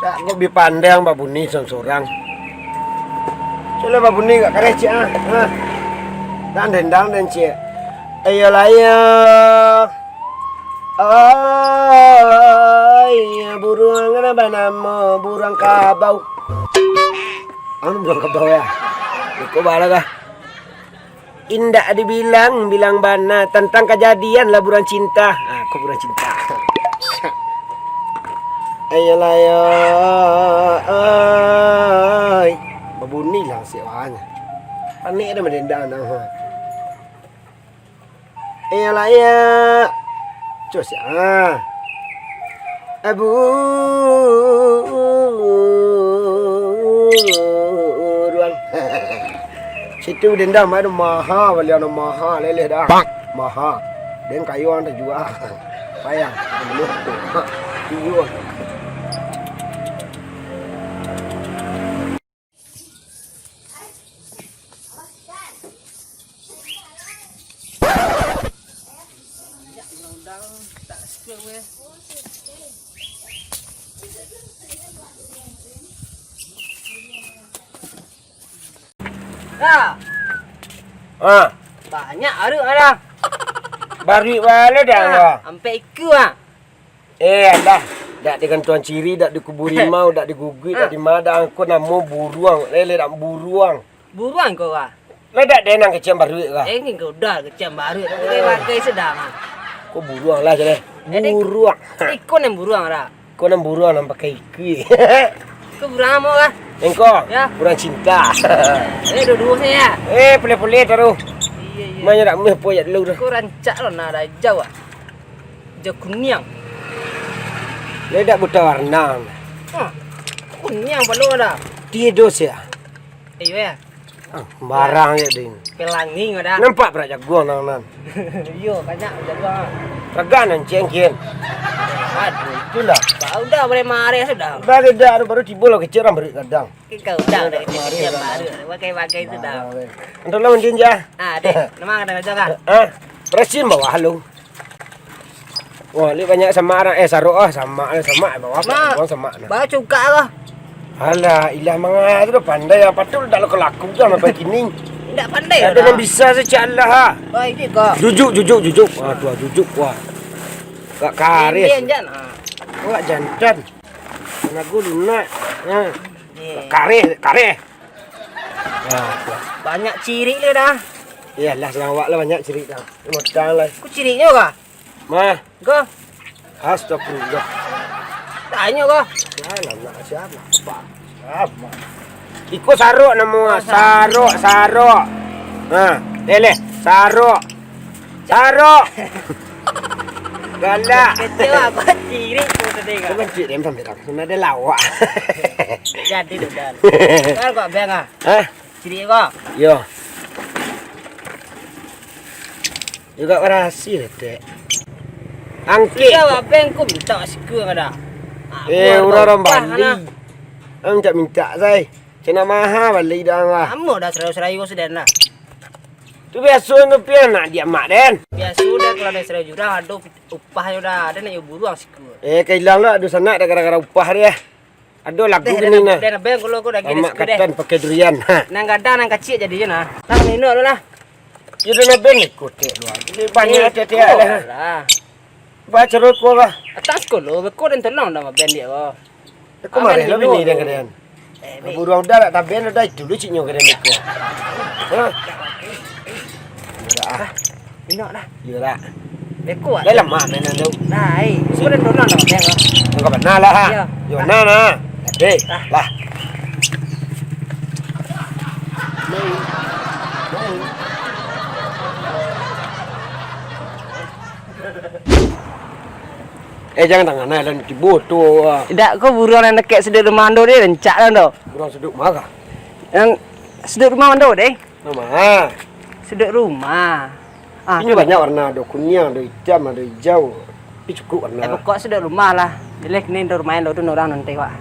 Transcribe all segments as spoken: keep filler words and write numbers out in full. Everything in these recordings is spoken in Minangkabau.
Kok bi pandai babuni sorang-sorang. Cubolah babuni agak kareh, ciek, ah. Ha. Dak dendang den, ciek. Ayolah, ayo. Oi, buruang nan banamo buruang kabau. Anu buruang kabau, yo? Iko bala kah? Indak dibilang, bilang bana tantang kajadian lah buruang cinta. Ah, ko buruang cinta. Ayolah, ayo. Oi. Babuni lah siapanyo. Panek dah madendang dah. Ayolah, ayo. Cus, ah. Abu ruang. Situ dendam ado maha, baliau no maha, leleh dah. Maha. Den kayo ang tajua. Payah. Tuyuah. Dah. Ah. Banyak baruak dah. Baruak bala dah. Dah, ampek ikua ah. Eh, alah. Dak digantuang ciri, dak dikubur rimau, dak diguguik, dak dimadah. Angko namo buruang. Lele dak buruang. Buruang ko, Kak? Lah dak den nan kecek baruak, Kak? Eh, ngin ko udah kecek baruak. Pakai-pakai sadang, ah. Ko buruang lah, jaleh. Buruang. Iko nan buruang, dah. Ko nan buruang nan pakai ikua. Ko buruang namo, Kak? Engko? Yo. Buruang cinta. Eh, duo-duo sajo, yo? Eh, pulih-pulih taruih. Iyo, iyo. Manya dak meh po jak dulu dah. Ko rancak lo, nah, dah ijau, ah. Ijau kuniang. Lai dak buta warna. Hah. Kuniang palo dah. Tido sia. Iyo, yo. Ah, barang je, Din. Pelangi dah. Nampak parak jaguang nan, nan. Iyo, banyak jaguang. Ragan nan cengkin. Aduh, itulah. Ba-, udah boleh mareh sudah. Udah, dah, baru tibo lo kecek urang baruak gadang. Kau udah, udah kecek baruak. Pakai-pakai sudah. Nah, weh. Antok lo mending jah. Ah, deh. Nama kata kau, Kak? Ah, barasin bawah lo. Wah, liak banyak samak urang. Eh, sarok ah, samak lah, samak bawah. Mak, buang samak nah. Ba cukak lah. Alah, ilah manga tu dah pandai, apa tu dak laku-laku dah sampai kini. Dak pandai dah. Ado nan bisa se cak Allah, ha. Wah, ini kok. Jujuk, jujuk, jujuk. Ah, tu ah, jujuk, wah. Gak kareh. Ini jan, ah. Wah, jantan. Lagu lunak. Ha. Ni. Gak kareh, kareh. Ah, tu ah. Banyak cirik dia dah. Iyalah, senang awak lah banyak cirik dah. Modal lah. Ku ciriknyo kah? Mah. Ko. Astagfirullah. Tanyo ko. Salah nak siapa? Siapa? Iko sarok namo, oh, sarok, sarok. Ha, leleh, sarok. Sarok. Galak. Kecil apa? Cirik tu tadi kan. Bukan cirik, sampai tak. Sudah ada lawak. Jadi tu dah. Kan kok beng ah? Hah? Cirik ko. Yo. Juga barasil, Tek. Angkek. Iyo, abang ko mintak sikua ka dah. Eh, urang-urang Bali. Ang mintak-mintak sai. Cak nak maha Bali dah lah. Amo dah sarayu-sarayu sudah nah. Tu biaso tu pian nak diamak den. Biaso dah kalau ado sarayu jurang ado upah yo dah. Ado nak yo buruang sikua. Eh, kailang lah ado sanak dah gara-gara upah dia. Ado lagu kini nah. Dah, dah, dah, kalau aku dah gini. Amak sikua deh. Katan pakai durian. Ha. Nan gadang nan kacik jadi je nah. Lah, minum dulu lah. Yo dah ben ikut dek dua. Ini banyak tiap-tiap dah. Lah. Baca rokok lah. Atas kolo, beko dan tolong dah ben dia ko. Aku marah lah bini dia kalian. Eh, buruang udah tak taben udah itu lu ciknyo kalian beko. Ha. Udah ah. Inok dah. Iyo dak? Beko ah. Dah lama mainan tu. Nah, ai. Aku dah tolong dah pakai kau. Engkau benar lah ha. Iyo. Yo benar nah. Deh. Lah. Eh, jangan tangan nah, dan tibo tu. Dak ko buruang nan dakek sudut rumah ando deh, rancak lah ando. Buruang sudut marah. Nan sudut rumah ando deh. Nama? Sudut rumah. Ah, inyo tu banyak warna, ado kuniang, ado itam, ado ijau. Tapi cukup warna. Eh, pokok sudut rumah lah. Jelek ni ado rumah lo tu urang nanti wak.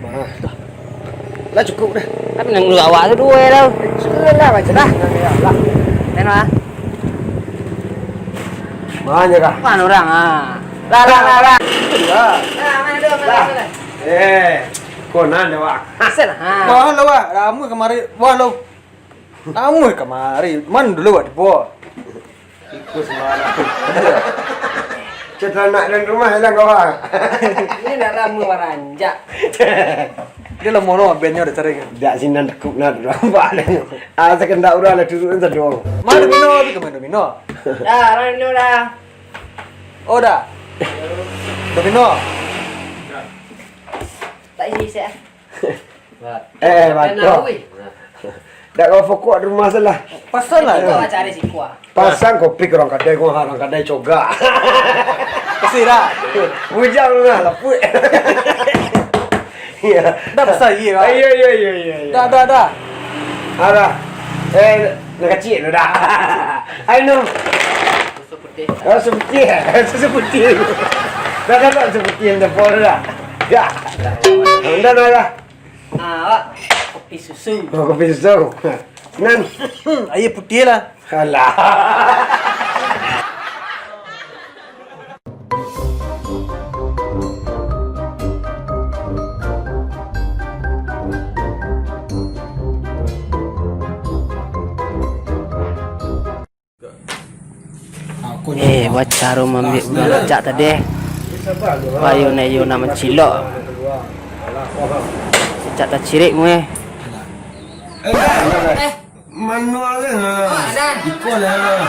Nah, tu. Lah cukup dah. Tapi nang dulu awak tu dua tau. Sudah lah, macam dah. Mana? Mana kah? Mana orang ah? Lah, lah, lah, lah. Lah. Lah, mana tu? Mana, mana? Eh. Konan deh, Wak. Asal, ha. Wah, lo, Wak. Lamo kamari. Wah, lo. Lamo kamari. Man dulu, Wak, tibo. Iko sembarang. Cetana dan rumah hilang, kawan. Ini nak lamo baranjak. Dia lamo lo, bandnyo udah cari kan? Dak sinan tekuk nak dulu, nampak deh. Ah, sekendak urang lah turun sadoang. Mana domino tu, ke mana domino? Dah, orang dulu dah. Oh, dah. Domino. Tak isi, sek. Eh, Kena, batua. Wih. Dak kau fokus di rumah salah. Pasang lah. Itu cari siko, ah. Pasang kopi ke orang kadai, gua orang kadai cogak. Kasih dah. Bujang lah, lapuk. Iya. Dah besar iya, Pak. Iya, iya, iya, iya, iya. Dah, dah, dah. Alah. Eh, nak kecil tu dah. Ayo, Nung. Susu putih. Oh, susu putih. Susu putih. Dah, dah, dah, susu putih yang tempur dah. Ya. Dah, dah, dah. Ah, awak kopi susu. Oh, kopi susu. Nan. Aia putiah lah. Alah. Eh, bacaro maambiak budak rancak tadi. Wah, iyo nak, iyo nak mancilok. Cak tacirik mu, eh. Eh, manual ni, ha. Iko lah.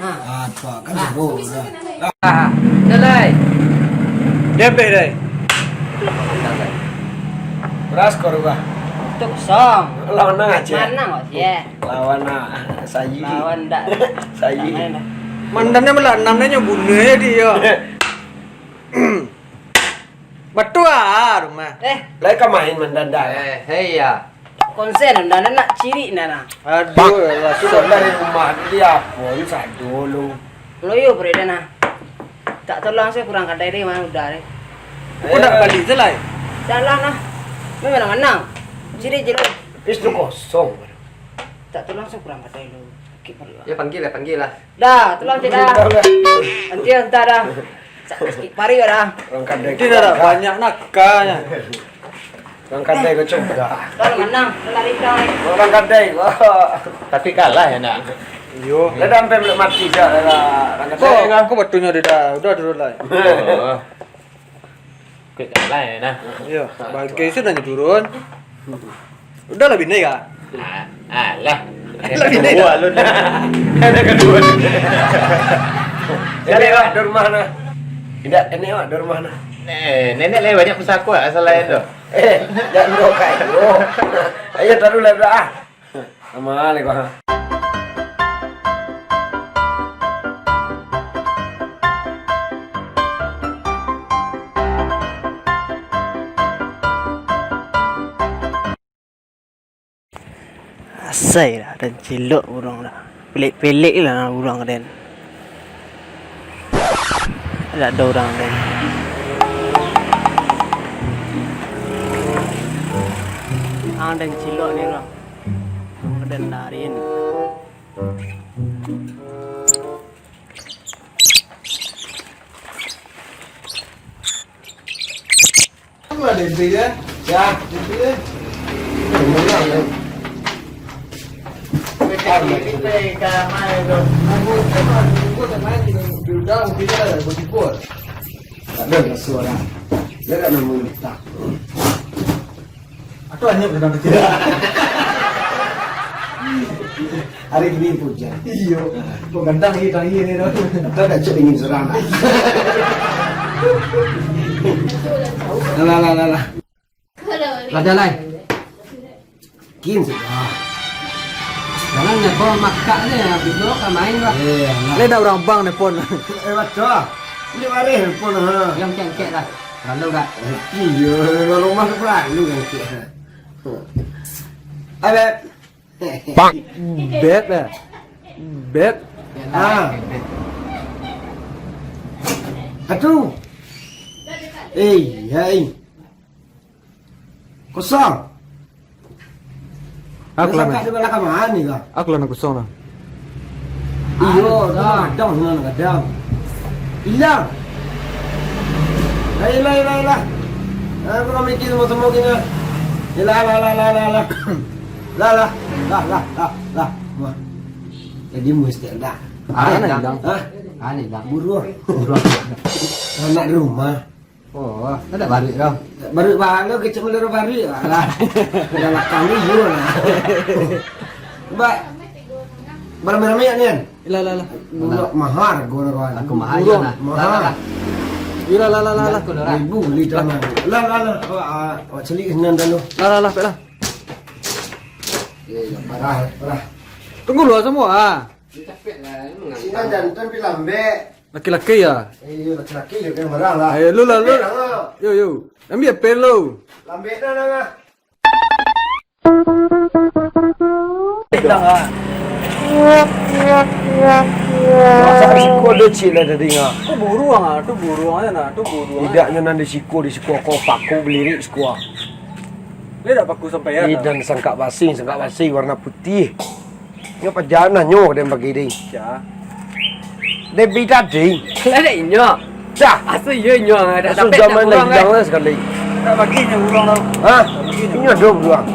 Ah, tu kan seru lah. Ah, dah lai. Dia habis, Dai. Beras kau rubah. Tu kosong. Lawan nang aja. Manang kok, ye. Lawan nak. Sayi. Lawan dak. Sayi. Mandannya malah enam nyo bunuh ya dia. Batua rumah. Eh. Lai ka main mandanda. Eh, hei ya. Konsen ndak nak cirik ndak nah. Aduh, lah sudah dari rumah dia pun sado lu. Loyo bro dah nah. Tak tolong saya kurang kadai deh, mana udah deh. Kau nak balik je lah. Salah nah. Memang menang. Cirik je lu. Pis tu kosong. Tak tolong saya kurang kadai lu. Sakit perut. Ya, panggil lah, panggil lah. Dah, tolong je dah. Nanti entah dah. Sakit paru dah. Orang kadai. Dia dah banyak nakanya. Orang kadai kau coba. Dah menang, dah lari kau, eh. Orang kadai kau. Tapi kalah ya, nak? Iyo. Dah dah sampai belum mati dah, dah. Orang kadai. Kau, kau batunya dia dah. Udah dulu lah. Oh. Kuik kalah ya, nah. Iyo, bagai sudah turun. Udah lah bini kah? Ah, alah. Alah, bini dah. Dua lu dah. Ada kedua. Jadi, Wak, di rumah nah. Tidak, ini, Wak, di rumah nah. Eh, nenek lah banyak pusako, asal lain tu. Eh, jangan doa kayo. Ayo, taruhlah doa. Sama lah, Wak. Asai lah, den cilok urang lah. Pelek-pelek lah urang den. Dak ado urang den. Ah, den cilok ni urang. Urang den larin. Apa ada D P ya? Ya, D P ya. Menang ya. P K P P K main tu. Aku tak main, aku tak main di, di udang, kita ada bersyukur. Tak ada suara. Dia tak nemu tak. Atau hanya kadang kecil. Hari ini hujan. Iyo. Kok kadang iya, kadang iya ni tu. Atau dah cek dingin seorang. Lah, lah, lah, lah, lah. Lah, dah, lah. Kin sudah. Jangan ya, kau makak ni, ya, video ka main, Pak. Iya, lah. Ni dah orang bang ni pun. Eh, baca. Ni waris pun, ha. Yang cek-cek lah. Lalu dah. Iya, rumah tu pula lu yang cek. Ada. Bang. Bet lah. Bet. Ah. Aduh. Eh, ya, eh. Kosong. Aku lah. Di belakang mana ni kau? Aku lah nak kosong lah. Iyo, dah kadang sana kadang. Hilang. Lah, lah, lah, lah. Aku nak mikir semua-semua kini. Yalah, lah, lah, lah, lah, lah. Lah, lah, lah, lah, lah, lah. Wah. Jadi mesti ada. Aneh, Dang. Hah? Aneh, Dang. Buruan. Buruan. Anak rumah. Oh, ada baru kau. Baru, baru kecil meluru baru. Alah. Udah makan ni, buruan lah. Mbak, beramai-ramai ni kan? Lah, lah, lah. Budak mahal harga dah, kawan. Aku mahal. Budak lah. Mahal. Lah, lah, lah. Iyolah, lah, lah, lah, lah. Aku dah. Ibu beli tanah. Lah, lah, lah. Awak, ah, awak celik sinan dulu. Lah, lah, lah, pek lah. Eh, parah, parah. Tunggu dulu semua, ah. Sinan jantan pi lambek. Laki-laki ya? Eh, iyo, laki-laki yo, kena marah lah. Ayo, lu lah, lu. Lambek lah, lah. Yo, yo. Ambil pel lu. Lambek dah, dah, dah. Masa di siko ado cik lah tadi ngah. Tu buruang ah, tu buruang aja nah, tu buruang. Tidaknyo nan di siko, di siko kau paku belirik siko ah. Dia dak paku sampai ya. Idan sangkak basing, sangkak basing warna putih. Nyo pajanah nyo den bagi deh. Ya. Debi tadi. Lah dak inyo. Dah. Asu iyo inyo, dah. Asu zaman dah hilang lah sekali. Tak bagi inyo buruang tau. Hah? Inyo ado buruang.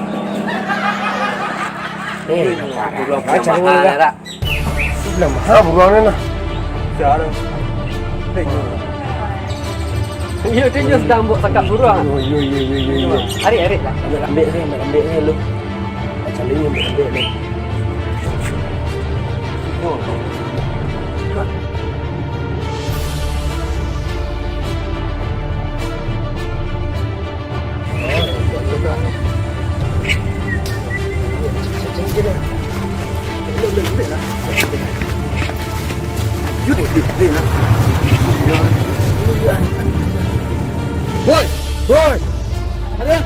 Eh, buruang macam mana dah? Dah mahal buruang ni nah. Dah dah. Iyo tu inyo sedang buat tangkap buruang. Oh, iyo, iyo, iyo, iyo, iyo. Arik, arik lah. Ambil, ambil ni, ambil, ambil ni lu. Macam ni, ambil, ambil ni. Woi! Woi! Ada?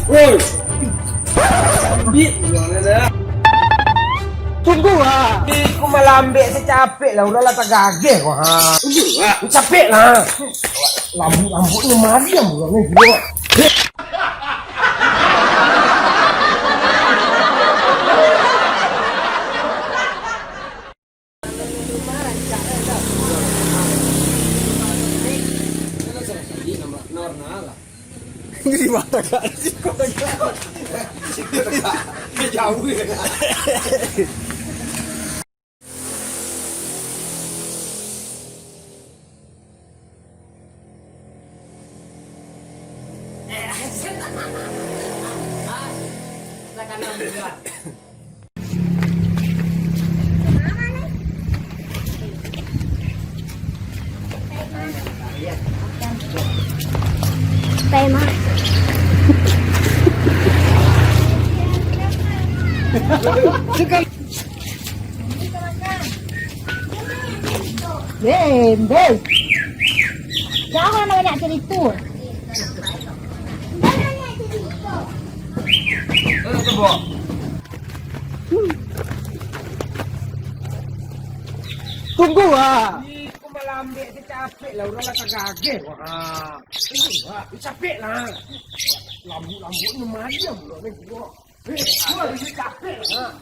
Woi! Ambil pulang dah. Tunggu ah. Ih, ku malah ambil secapek lah, urang lah tagageh kau ha. Tunggu ah. Capek lah. Lambuk-lambuknyo mariam urang ni. Di mata kak, di kota kak. Jauh ya. Bendel. Jangan banyak cerita. Tunggu ah. Ih, kau malah ambil secapek lah, urang lah tagageh. Wah, tunggu ah, capek lah. Lambuk-lambuknyo mariam urang ni. Wah, capek lah.